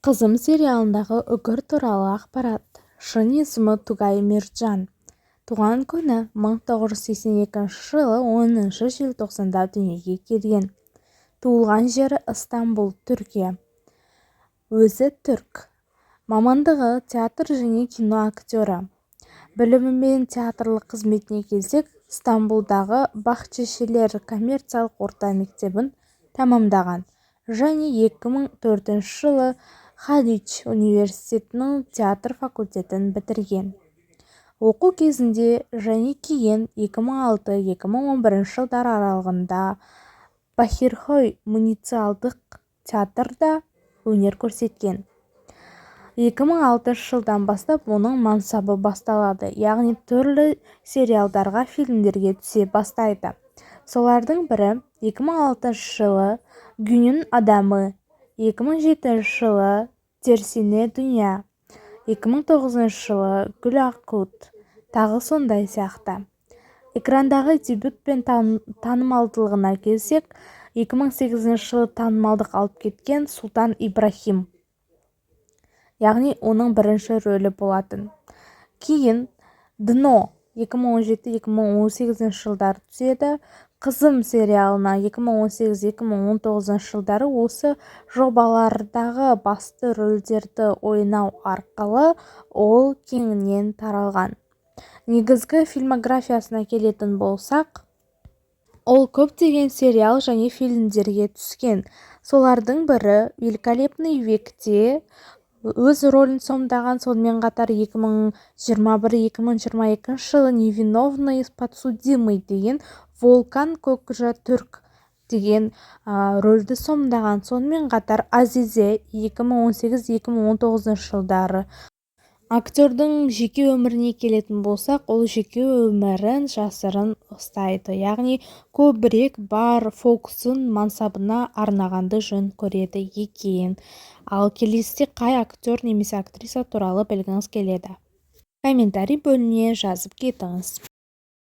Қызым сериалындағы Үкір туралы ақпарат. Шын есімі Тугай Мерджан. Туған күні 1982 жылы 10 желтоқсанда дүниеге келген. Туылған жері Ыстамбұл, Түркия. Өзі түрк. Мамандығы театр және кино актері. Білімі мен театрлық қызметіне келсек, Стамбулдағы Бахчешехир коммерциялық орта мектебін тәмамдаған және 2004 жылы Халич университетінің театр факультетін бітірген. Оқу кезінде және кейін 2006-2011 жылдар аралығында Бахирхой муниципалдық театрда өнер көрсеткен. 2006 жылдан бастап оның мансабы басталады, яғни түрлі сериалдарға, фильмдерге түсе бастайды. Солардың бірі 2006 жылы Günün Adamı, 2007 жылы Tersine Dünya, 2009 жылы Gül Akut, тағы сондай сияқты. Экрандағы дебют пен танымалдылығына келсек, 2008 жылы танымалдық алып кеткен Сұлтан Ибрахим, яғни оның бірінші рөлі болатын. Кейін Дно 2017-2018 жылдары түседі. Қызым сериалына 2018-2019 жылдары. Осы жобалардағы басты рөлдерді ойнау арқылы ол кеңінен таралған. Негізгі фильмографиясына келетін болсақ, ол көптеген сериал және фильмдерге түскен. Солардың бірі Великолепный векте өз рөлін сомдаған. Сонымен қатар 2021-2022 жылы Невиновный подсудимый деген Волкан Кокжа Түрк деген рөлді сомдаған. Сонымен қатар Азизе 2018-2019 жылдары. Актердің жеке өміріне келетін болсақ, ол жеке өмірін жасырын ұстайды, яғни көбірек бар фокусын мансабына арнағанды жөн көреді екен. Ал келесіде қай актер немесе актриса туралы білгіңіз келеді? Комментарий бөліміне жазып кетіңіз.